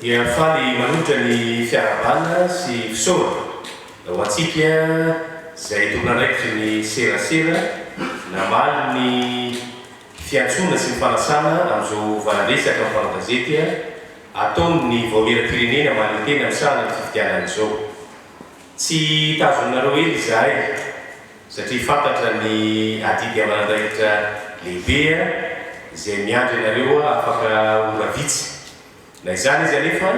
Dia faly manolotra ny fiarahabana sy fisaorana ho antsika izay tompon'andraikitry ny serasera namaly ny fiantsoana sy ny fanasana amin'izao valan-dresaka amin'ny mpanao gazety ataon'ny Vaomieram-pirenena mahaleo tena misahana ny fifidianana izao. Tsy tazoninareo ela izahay satria fantatra ny adidy aman'andraikitra lehibe izay miandry anareo afaka ora vitsy. Na izany aza anefa,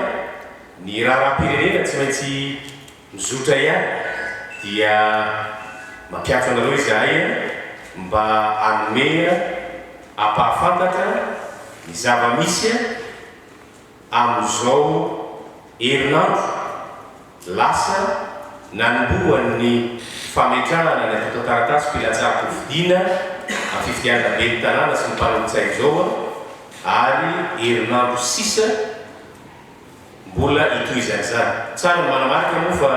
ny raharaham-pirenena tsy maintsy mizotra ihany dia mampiantso anareo izahay mba hanome hampahafantatra ny zava-misy amin'izao herinandro lasa nanombohan'ny fametrahana ny antontan-taratasim-pilatsahan-kofidina amin'ny fifidianana ben'ny tanàna sy ny mpanolotsaina izao ary herinandro sisa mbola hitohizan'izany. Tsara ny manamarika moa fa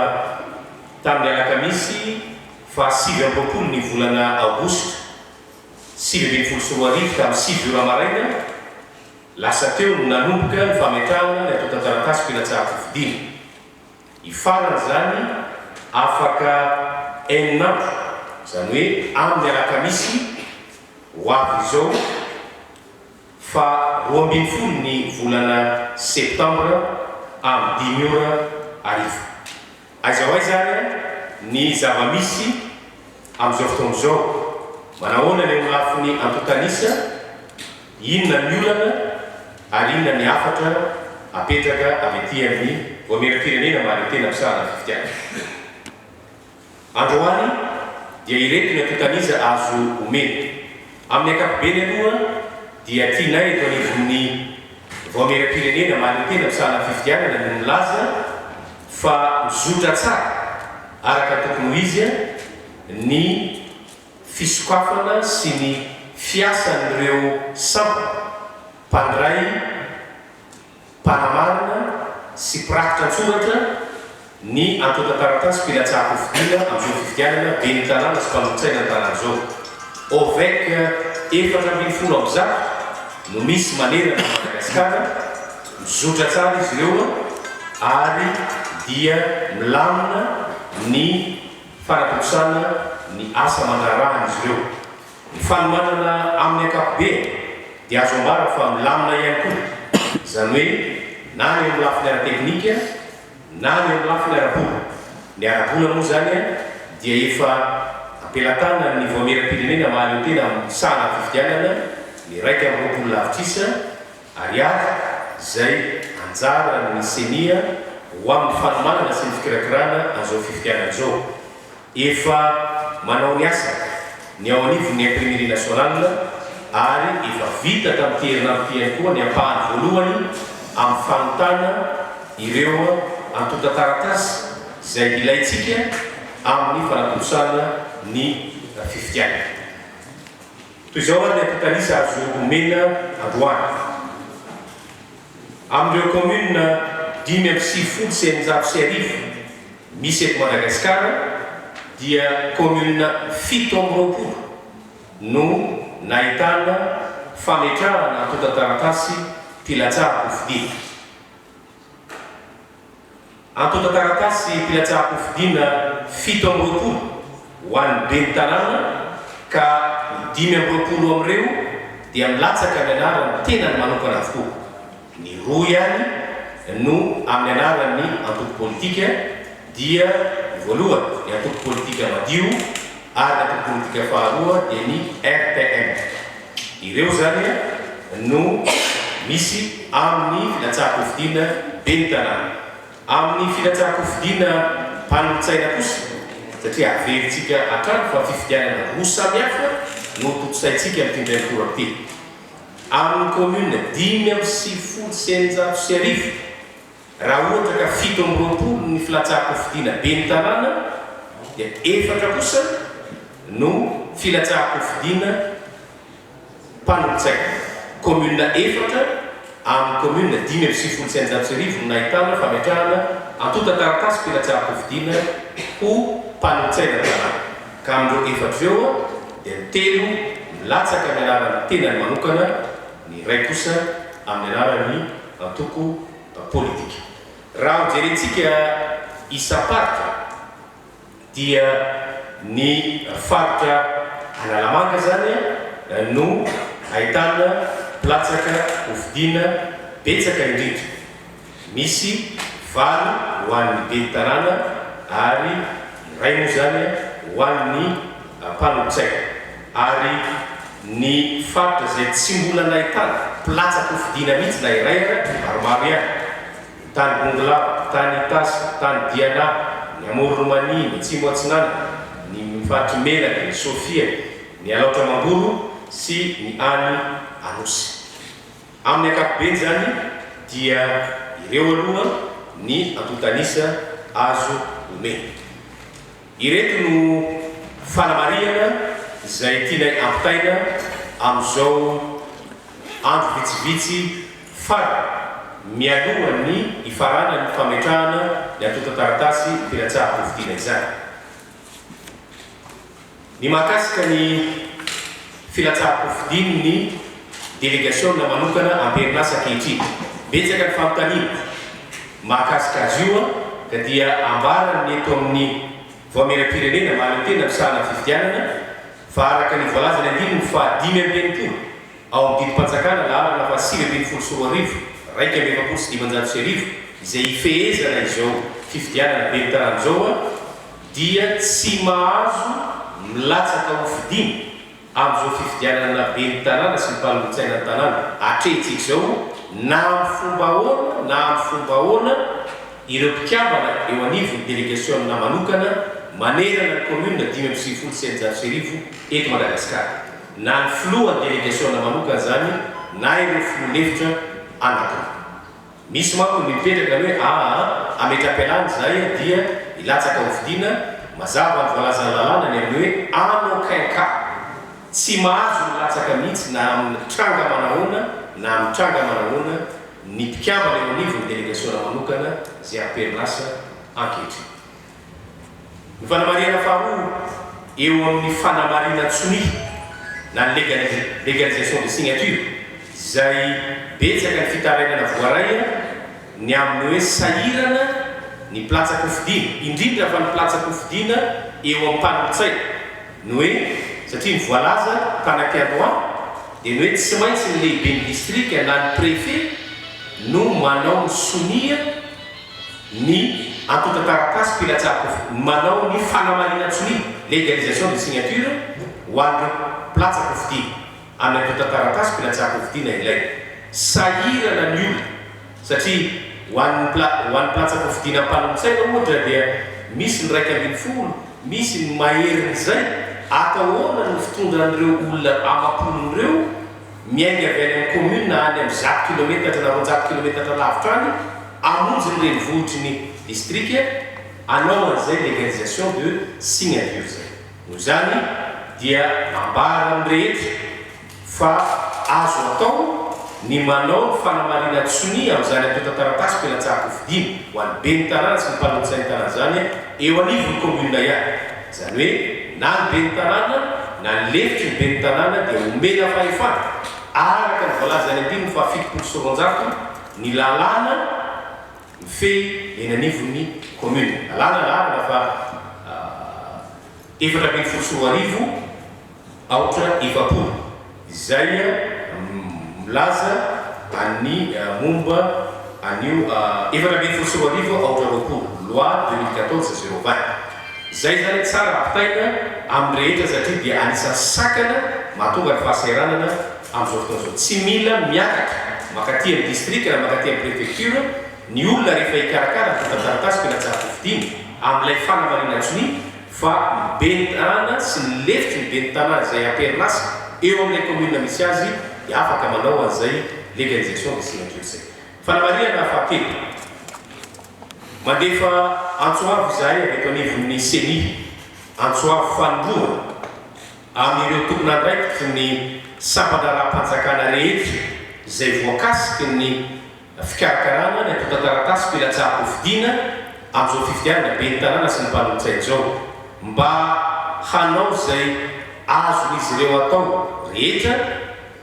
tamin'ny alakamisy faha 29 ny volana aogositra 2019 tamin'ny 9 ora maraina lasa teo no nanomboka ny fametrahana ny antontan-taratasim-pilatsahan-kofidina. Hifarana izany afaka enin'andro, izany hoe amin'ny alakamisy ho avy izao faha 12 ny volana septambra amin'ny 5 ora hariva. Aiza ho aiza ary ny zava-misy amin'izao fotoana izao? Manahoana ny eo amin'ny lafiny antontan'isa? Inona ny olana ary inona ny hafatra apetraka avy aty amin'ny Vaomieram-pirenena mahaleo tena misahana ny fifidianana? Androany dia ireto ny antontan'isa azo omena. Amin'ny ankapobeny aloha dia tianay eto anivon'ny Vaomieram-pirenena mahaleo tena misahana ny fifidianana ny milaza fa mizotra tsara araka ny tokony ho izy ny fisokafana sy ny fiasan'ireo sampana mpandray, mpanamarina sy mpirakitra an-tsoratra ny antontan-taratasim-pilatsahan-kofidina amin'izao fifidianana ben'ny tanàna sy mpanolotsaina ny tanàna izao. OVEC 114 no misy manerana an'i Madagasikara, mizotra tsara izy ireo ary dia milamina ny fanatontosana ny asa aman-draharahan'izy ireo. Ny fanomanana amin'ny ankapobeny dia azo ambara fa milamina ihany koa, izany hoe na ny eo amin'ny lafiny ara-teknika na ny eo amin'ny lafiny ara-bola. Ny ara-bola moa izany dia efa am-pelatanan'ny Vaomieram-pirenena mahaleo tena misahana ny fifidianana ny 21 lavitrisa ariary izay anjaran'ny Ceni ho amin'ny fanomanana sy ny fikirakirana an'izao fifidianana izao. Efa manao ny asany ny ao anivon'ny Imprimerie Nationale ary efa vita tamin'ity herinandro ity ihany koa ny ampahany voalohany amin'ny fanontana ireo antontan-taratasy izay ilaintsika amin'ny fanatontosana ny fifidianana. Toy izao ary ny antontan'isa azo omena androany. Amin'ireo kaominina 1695 misy eto Madagasikara dia kaominina 27 no nahitana fametrahana antontan-taratasy mpilatsaha-kofidina. Antontan-taratasy mpilatsaha-kofidina 27 ho an'ny ben'ny tanàna ka ny 25 amin'ireo dia milatsaka amin'ny anaran'ny tenany manokana avokoa. Ny roa ihany no amin'ny anaran'ny antoko politika dia ny voalohany ny antoko politika Madio ary ny antoko politika faharoa dia ny RPM. Ireo izany no misy amin'ny filatsahan-kofidina ben'ny tanàna. Amin'ny filatsahan-kofidina mpanolotsaina kosa, satria averintsika hatrany fa fifidianana roa samihafa no tontosaintsika amin'ity indray mitoraka ity. Amin'ny commune 1695, raha ohatra ka 27 ny filatsahan-kofidina ben'ny tanàna dia efatra kosa no filatsahan-kofidina mpanolotsaina. Commune efatra amin'ny commune 1695 no nahitana fametrahana antontan-taratasim-pilatsahan-kofidina ho mpanolotsaina ny tanàna. Ka amin'ireo efatra ireo dia ny telo milatsaka amin'ny anaran'ny tenany manokana, ny iray kosa amin'ny anaran'ny antoko. politika. Raha hojerentsika isam-paritra dia ny faritra Analamanga izany no ahitana mpilatsaka hofidiana betsaka indrindra. Misy valo ho an'ny ben'ny tanàna ary iray moa izany ho an'ny mpanolotsaina. Ary ny faritra izay tsy mbola nahitana mpilatsa-kofidina mihitsy na iray ara dia maromaro ihany. Ny tany Bongolava, ny tany Itasy, ny tany Diana, ny Amoron'i Mania, ny Atsimo Atsinanana, ny faritr'i Melaky, ny Sofia, ny Alaotra Mangoro sy ny any Anosy. Amin'ny ankapobeny izany dia ireo aloha ny antontan'isa azo omena. Ireto no fanamarihana izay tianay ampitaina amin'izao andro vitsivitsy farany mialohan'ny hifaranan'ny fametrahana ny antontan-taratasy filatsahan-kofidina izany. Ny mahakasika ny filatsahan-kofidin'ny delegasiona manokana am-perinasa ankehitriny. Betsaka ny fanontaniana mahakasika azy io ka dia ambaran'ny eto amin'ny Vaomieram-pirenena mahaleo-tena misahana ny fifidianana fa araka ny voalazan'ny andininy faha 65 ao amin'ny didim-panjakana laharana faha 2019 1541 izay ifehezana izao fifidianana ben'ny tanàna izao dia tsy mahazo milatsaka ho fidiana amin'izao fifidianana ben'ny tanàna sy ny mpanolotsaina ny tanàna atrehintsika izao na amin'ny fomba ahoana na amin'ny fomba ahoana ireo mpikambana eo anivon'ny delegasiona manokana manerana ny commune 1695 eto Madagasikara na ny filohan'ny delegasiona manokana izany na ireo filoha lefitra anankiroa. Misy manko ny mipetraka ny hoe aa ametra-pialana izahay dia hilatsaka ho fidiana, mazava ny voalazan'ny lalàna ny amin'ny hoe en aucun cas tsy mahazo milatsaka mihitsy na amin'ny tranga manahoana na amin'ny tranga manahoana ny mpikambana eo anivon'ny delegasiona manokana izay am-perinasa ankehitriny. Ny fanamarihana faharoa eo amin'ny fanamarinan-tsonia na ny légalisation de signature izay betsaka ny fitarainana voaray ny amin'ny hoe sahirana ny mpilatsa-kofidina, indrindra fa ny mpilatsa-kofidina eo amin'ny mpanolotsaina, ny hoe satria ny voalaza tany am-piandohana dia ny hoe tsy maintsy ny lehiben'ny distrika na ny préfet no manao ny sonia ny antontan-taratasy mpilatsaha-kofidina, manao ny fanamarinan-tsonia, légalisation de signature, ho an'ireo mpilatsa-kofidina. Amin'ny antontan-taratasy mpilatsaha-kofidina ilaina. Sahirana ny olona satria ho an'ny mpila, ho an'ny mpilatsa-kofidina mpanolotsaina ohatra dia misy ny 11, misy ny maherin'izay, atao ahoana no fitondran'ireo olona amam-polony ireo miainga avy any amin'ny commune any amin'ny 100 kilometatra na 200 kilometatra lavitra any hamonjy ny renivohitry ny distrika hanao an'izay légalisation de signature izay. Noho izany dia ambara amin'ny rehetra fa azo atao ny manao ny fanamarinan-tsonia amin'izany antontan-taratasy mpilatsahan-kofidina ho an'ny ben'ny tanàna sy ny mpanolotsain'ny tanàna izany eo anivon'ny commune ihany. Izany hoe na ny ben'ny tanàna na ny lefitry ny ben'ny tanàna dia omena fahefana araka ny voalazan'ny andininy faha 270 ny lalàna mifehy eny anivon'ny commune. Lalàna laharana faha 2014 aotra 40 izay milaza an'ny momba an'io 2014 aotra 20, loi 2014 020. Izay izany tsara ampitaina amin'ny rehetra satria dia anisan'ny sakana mahatonga ny fahasahiranana amin'izao fotoana izao. Tsy mila miakatra mankaty amin'ny distrika na mankaty amin'ny préfecture ny olona rehefa hikarakara antontan-taratasy filatsahan-kofidina amin'ilay fanamarinan-tsonia fa ny ben'ny tanàna sy ny lefitry ny ben'ny tanàna izay am-perinasa eo amin'ilay commune misy azy dia afaka manao an'izay légalisation de signature izay. Fanamarihana fahatelo, mandefa antso avo izahay avy eto anivon'ny ceni, antso avo fanindroany amin'ireo tompon'andraikitry ny sampan-draharaham-panjakana rehetra izay voakasiky ny fikarakarana ny antontan-taratasy-pilatsahan-kofidina amin'izao fifidianana ben'ny tanàna sy ny mpanolotsaina izao mba hanao izay azon'izy ireo atao rehetra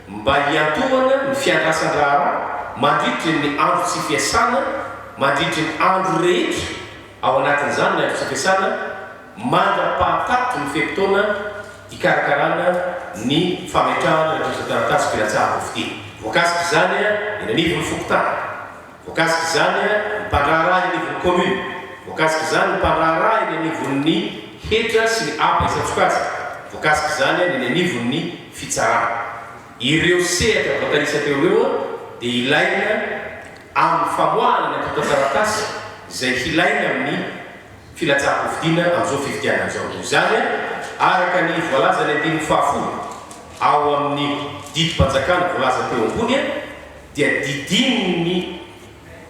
mba hiantohana ny fiandrasan-draharaha. mandritry ny andro tsy fiasana, mandritry ny andro rehetra ao anatin'izany ny andro tsy fiasana, mandra-pahatapitry ny fe-potoana hikarakarana ny fametrahana ny antontan-taratasy-pilatsahan-kofidina. Voakasik'izany ny eny anivon'ny fokontany, voakasik'izany ny mpandraharaha eny anivon'ny commune, voakasik'izany ny mpandraharaha eny anivon'ny hetra sy ny haba isan-tsokajiny, voakasik'izany ny eny anivon'ny fitsarana. Ireo sehatra voatanisa teo ireo dia ilaina amin'ny famoahana ny antontan-taratasy izay hilaina amin'ny filatsahan-kofidina amin'izao fifidianana izao. Noho izany, araka ny voalazan'ny andininy fahafolo ao amin'ny didim-panjakana voalaza teo ambony dia didinin'ny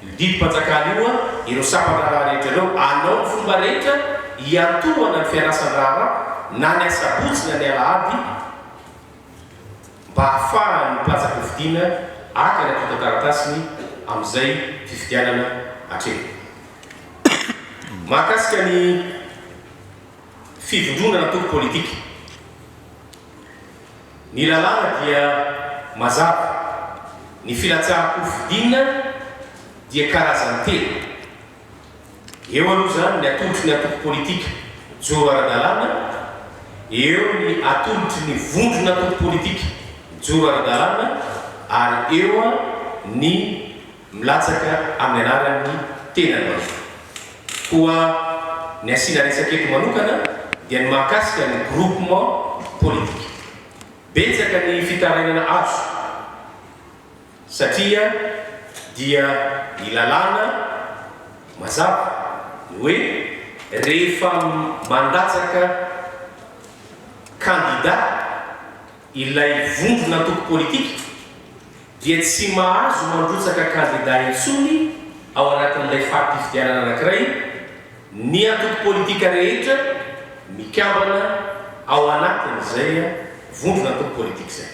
io didim-panjakana io ireo sampan-draharaha rehetra ireo hanao ny fomba rehetra hiantohana ny fiandrasan-draharaha na ny asabotsy na ny alahady mba hahafahan'ny mpilatsa-kofidina haka ny antontan-taratasiny amin'izay fifidianana hatrehina. Mahakasika ny fivondronana antoko politika, ny lalàna dia mazava, ny filatsahan-kofidina dia karazany telo. Eo aloha izany ny atolotry ny antoko politika mijoro ara-dalàna, eo ny atolotry ny vondron'antoko politika mijoro ara-dalàna ary eo ny milatsaka amin'ny anaran'ny tenany manokana. Koa ny asiana resaka eto manokana dia ny mahakasika ny groupement politique. Betsaka ny fitarainana azo. Satria dia ny lalàna mazava ny hoe rehefa mandatsaka kandida ilay vondron'antoko politika dia tsy mahazo mandrotsaka kandida intsony ao anatin'ilay fari-pifidianana anankiray ny antoko politika rehetra mikambana ao anatin'izay vondron'antoko politika izay.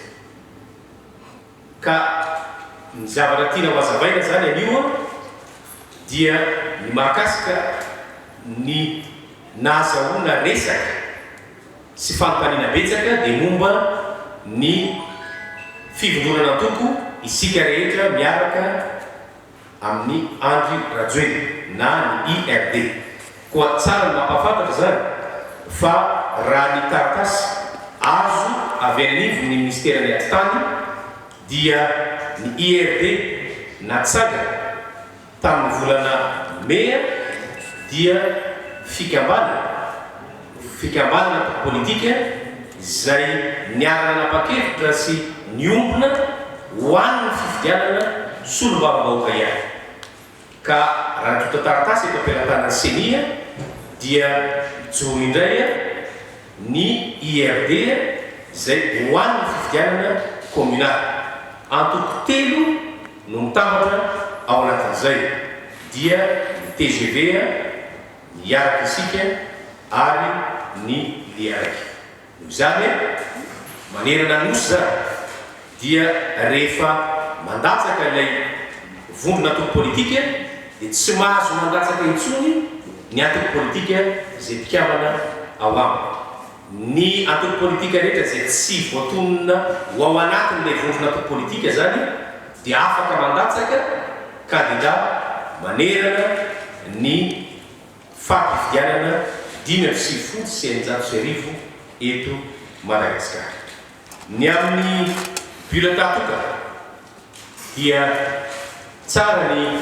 Ka ny zavatra tiana ho hazavaina izany anio dia ny mahakasika ny nahazahoana resaka sy fanontaniana betsaka dia momba ny fivondronana antoko isika rehetra miaraka amin'i Andry Rajoelina na ny IRD. Koa tsara ny mampahafantatra izany fa raha ny taratasy azo avy any anivon'ny minisiteran'ny Atitany dia ny IRD natsangana tamin'ny volana mey dia fikambanana fikambanana antoko politika izay niara-nanapa-kevitra sy niombona ho an'ny fifidianana solombavambahoaka ihany. Ka raha ny antontan-taratasy eto am-pelatanan'ny Ceni dia mijoro indray ny IRD izay ho an'ny fifidianana kaominaly. Antoko telo no mitambatra ao anatin'izay dia ny tgv, ny Hiaraka Isika ary ny Liarec. Noho izany, manerana ny Nosy izany dia rehefa mandatsaka ilay vondron'antoko politika dia tsy mahazo mandatsaka intsony ny antoko politika izay mpikambana ao aminy. Ny antoko politika rehetra izay tsy voatonona ho ao anatin'ilay vondron'antoko politika izany dia afaka mandatsaka kandida manerana ny fari-pifidianana 1695 eto Madagasikara. Ny amin'ny bulletin tokana dia tsara ny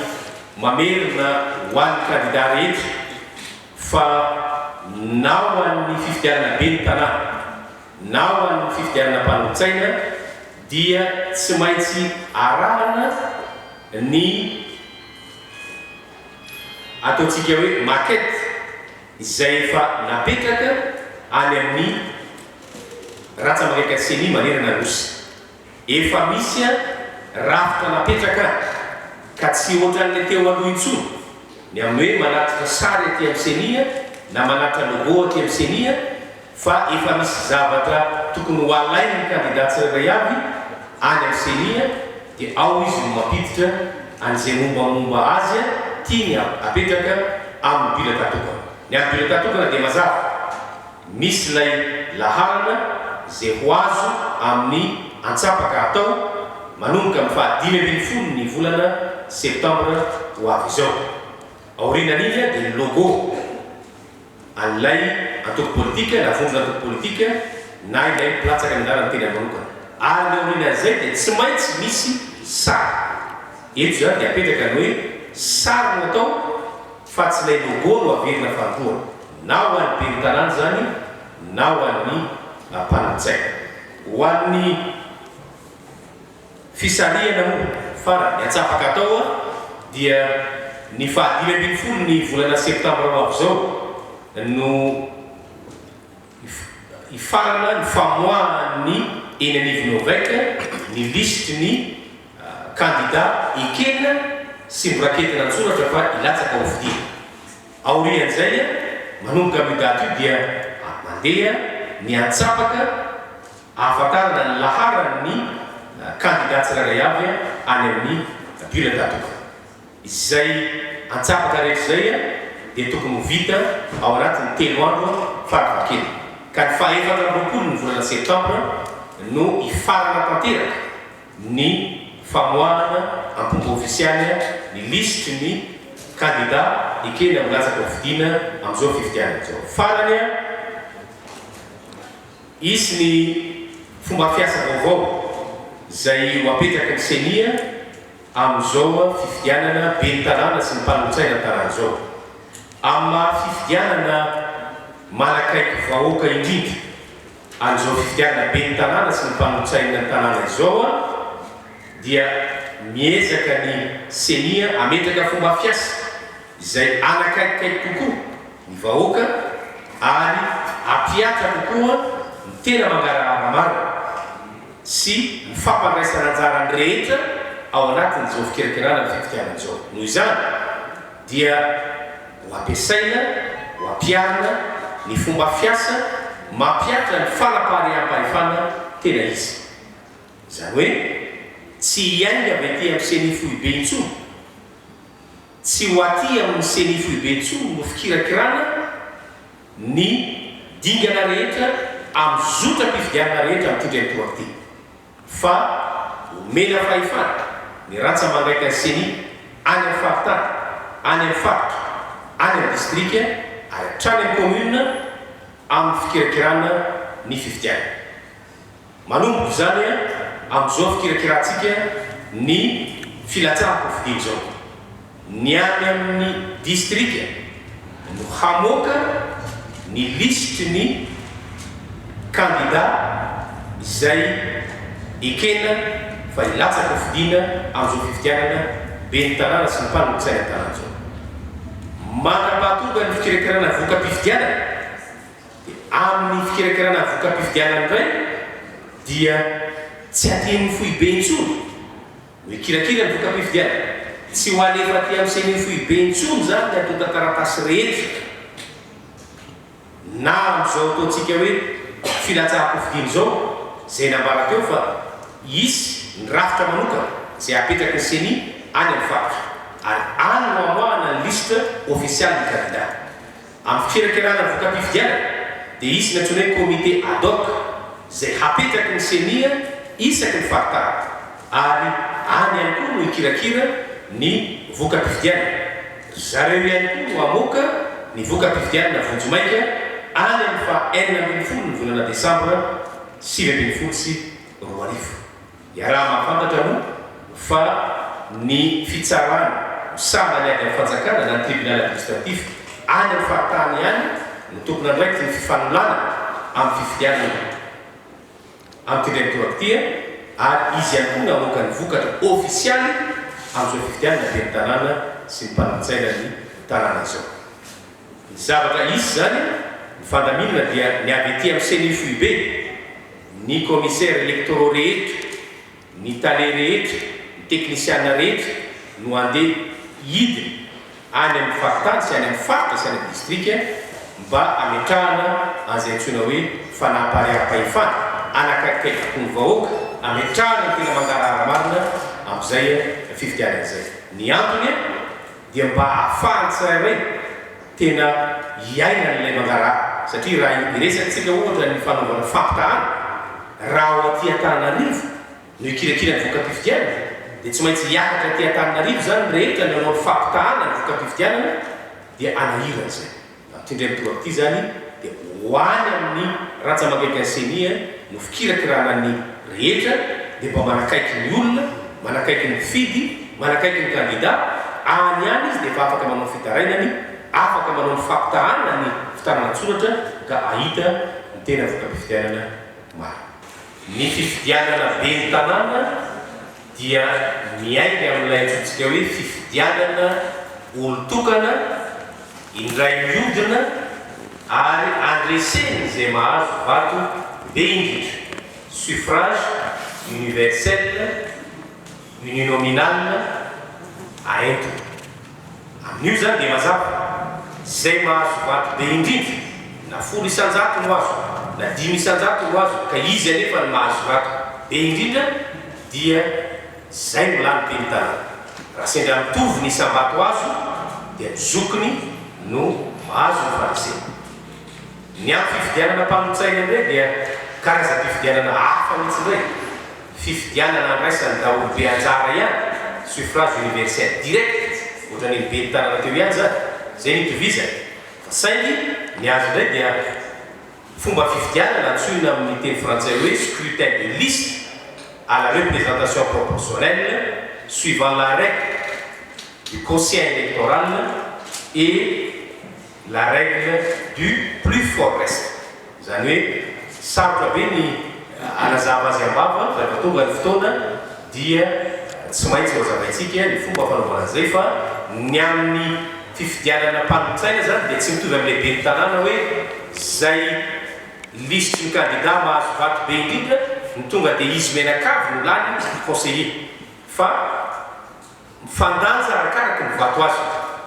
mamerina ho an'ny kandida rehetra fa na ho an'ny fifidianana ben'ny tanàna na ho an'ny fifidianana mpanolotsaina dia tsy maintsy arahana ny ataontsika hoe maquette izay efa napetraka any amin'ny rantsamangaikan'ny Ceni manerana ny Nosy. Efa misy rafitra napetraka any ka tsy ohatran'ilay teo aloha intsony ny amin'ny hoe manatitra sary aty amin'ny Ceni na manatitra logo aty amin'ny Ceni fa efa misy zavatra tokony ho alain'ny kandida tsirairay avy any amin'ny Ceni dia ao izy no mampiditra an'izay mombamomba azy tiany apetraka amin'ny bulletin tokana. Ny amin'ny bulletin tokana dia mazava, misy ilay laharana izay ho azo amin'ny antsapaka atao. manomboka amin'ny faha 15 ny volana septambra ho avy izao. Aorianan'iny dia ny logo an'ilay antoko politika na vondrona antoko politika na ilay mpilatsaka ny anaran'ny tenany manokana. Ary ny aorianan'izay dia tsy maintsy misy sary. Eto izany dia apetraka ny hoe sary no atao fa tsy ilay logo no averina fanindroany. Na ho an'ny ben'ny tanàna izany na ho an'ny mpanolotsaina. Ho an'ny Fisarihana moa farany ny antsapaka atao dia ny faha 15 ny volana septambra ho avy izao no hifarana ny famoahan'ny eny anivon'ny OVEC ny lisitry ny kandida ekena sy noraketina an-tsoratra fa hilatsaka ho fidiana. Aorian'izay, manomboka amin'io daty io dia mandeha ny antsapaka ahafantarana ny laharan'ny kandida tsirairay avy any amin'ny bulletin tokana. Izay antsapaka rehetra izay dia tokony ho vita ao anatin'ny telo andro farafahakeliny. Ka ny faha 24 ny volana septambra no hifarana tanteraka ny famoahana am-pomba ofisialy ny lisitry ny kandida ekena ho latsaka hofidiana amin'izao fifidianana izao. Farany, Hisy ny fomba fiasa vaovao izay ho apetraky ny Ceni amin'izao fifidianana ben'ny tanàna sy ny mpanolotsaina ny tanàna izao. Amin'ny maha fifidianana manakaiky vahoaka indrindra an'izao fifidianana ben'ny tanàna sy ny mpanolotsaina ny tanàna izao dia miezaka ny Ceni hametraka fomba fiasa izay hanakaikikaiky kokoa ny vahoaka ary hampihatra kokoa ny tena mangarahara marina sy ny fampandraisana anjara ny rehetra ao anatin'izao fikirakirana ny fifidianana izao. Noho izany dia ho ampiasaina, ho ampiharina ny fomba fiasa mampihatra ny fanapariaham-pahefana tena izy. Izany hoe tsy hiainga avy aty amin'ny Ceni foibe intsony. Tsy ho aty amin'ny Ceni foibe intsony no fikirakirana ny dingana rehetra amin'ny zotram-pifidianana rehetra amin'ity indray mitoraka ity, fa omena fahefana ny rantsa-mangaikan'ny Ceni any amin'ny faritany, any amin'ny faritra, any amin'ny distrika ary hatrany amin'ny commune amin'ny fikirakirana ny fifidianana. Manomboka izany amin'izao fikirakirantsika ny filatsahan-kofidiny izao. Ny any amin'ny distrika no hamoaka ny lisitry ny kandida izay ekena fa hilatsaka hofidiana amin'izao fifidianana ben'ny tanàna sy ny mpanolotsain'ny tanàna izao. Mandra-pahatonga ny fikirakirana voka-pifidianana, Dia amin'ny fikirakirana voka-pifidianana indray dia tsy aty amin'ny foibe intsony no hikirakira ny voka-pifidianana. Tsy ho alefa aty amin'ny ceni foibe intsony izany ny antontan-taratasy rehetra na amin'izao ataontsika hoe filatsahan-kofidina izao izay nambara teo fa hisy ny rafitra manokana izay hapetraky ny ceni any amin'ny faritra ary any no hamoahana ny lisitra ofisialin'ny kandida. Amin'ny fikirakirana voka-pifidianana dia hisy ny antsoina hoe comité ad hoc izay hapetraky ny ceni isaky ny faritany ary any ihany koa no hikirakira ny voka-pifidianana. Ry zareo ihany koa no hamoaka ny voka-pifidianana vonjimaika any amin'ny faha 16 ny volana desambra 2019. Iaraha-mahafantatra moa fa ny fitsarana misahana ny ady amin'ny fanjakana na ny tribunal administratif any amin'ny faritany ihany no tompon'andraikitry ny fifanolanana amin'ny fifidianana amin'ity indray mitoraka ity ary izy ihany koa namoaka ny vokatra ofisialy amin'izao fifidianana ben'ny tanàna sy ny mpanolotsaina ny tanàna izao. Ny zavatra hisy izany, ny fandaminana dia ny avy ety amin'ny ceni foibe, ny commissaires électoraux rehetra, ny tale rehetra, ny teknisiana rehetra no handeha hidina any amin'ny faritany sy any amin'ny faritra sy any amin'ny distrika mba hametrahana an'izay antsoina hoe fanapariaham-pahefana hanakaikikaiky kokoa ny vahoaka, hametrahana ny tena mangarahara marina amin'izay fifidianana izay. Ny antony dia mba hahafahan'ny tsirairay tena hiaina an'ilay mangarahara satria raha hiresaka tsika ohatra ny fanaovana fampitahana raha ao aty Antananarivo no hikirakira ny voka-pifidianana, dia tsy maintsy hiakatra aty Antananarivo izany ny rehetra ny hanao ny fampitahana ny voka-pifidianana dia hanahirana izay. Amin'ity indray mitovy amin'ity izany dia ho any amin'ny rantsa-mangaikan'ny Ceni no fikirakirana ny rehetra dia mba manakaiky ny olona, manakaiky ny mpifidy, manakaiky ny kandida, any ihany izy dia efa afaka manao ny fitarainany, afaka manao ny fampitahana ny fitanana an-tsoratra ka ahita ny tena voka-pifidianana marina. Ny fifidianana ben'ny tanàna dia miainga amin'ilay antsointsika hoe fifidianana olon-tokana, indray mihodina ary andreseny izay mahazo vato be indrindra, suffrage universel uninominal à un tour. Amin'io izany dia mazava, izay mahazo vato be indrindra, na 10% no azony, na 5% no azony, ka izy anefa no mahazo vato be indrindra, dia izay no lany ben'ny tanàna. Raha sendra mitovy ny isam-bato azo, dia ny zokiny no mahazo ny fandresena. Ny amin'ny fifidianana mpanolotsaina indray dia karazam-pifidianana hafa mihitsy indray. Fifidianana andraisan'ny daholobe anjara ihany, suffrage universel direct, ohatran'iny ben'ny tanàna teo ihany izany, izay no itovizany, fa saingy ny azy indray dia fomba fifidianana antsoina amin'ny teny frantsay hoe scrutin de liste à la représentation proportionnelle suivant la règle du quotient électoral et la règle du plus fort reste. Izany hoe sarotra be ny hanazava azy am-bava fa rehefa tonga ny fotoana dia tsy maintsy hohazavaintsika ny fomba fanaovana an'izay fa ny amin'ny fifidianana mpanolotsaina izany dia tsy mitovy amin'ilay ben'ny tanàna hoe izay lisitry ny kandida mahazo vato be indrindra no tonga dia izy mianakavy no lany conseiller fa Mifandanja arakaraky ny vato azo.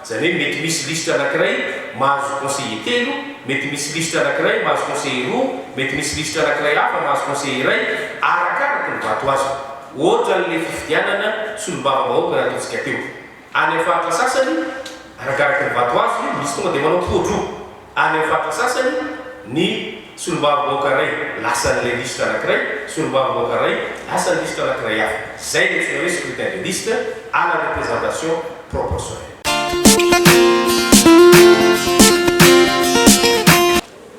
Izany hoe mety misy lisitra anankiray mahazo conseiller telo, mety misy lisitra anankiray mahazo conseiller roa, mety misy lisitra anankiray hafa mahazo conseiller iray, arakaraky ny vato azo. Ohatran'ilay fifidianana solombavambahoaka nataontsika teo. Any amin'ny faritra sasany, arakaraky ny vato azo, misy tonga dia manao poa-droa. Any amin'ny faritra sasany, ny solombavambahoaka iray lasan'ilay lisitra anankiray, solombavambahoaka iray lasan'ny lisitra anankiray hafa. Izay no antsoina hoe scrutin de liste à la représentation proportionnelle.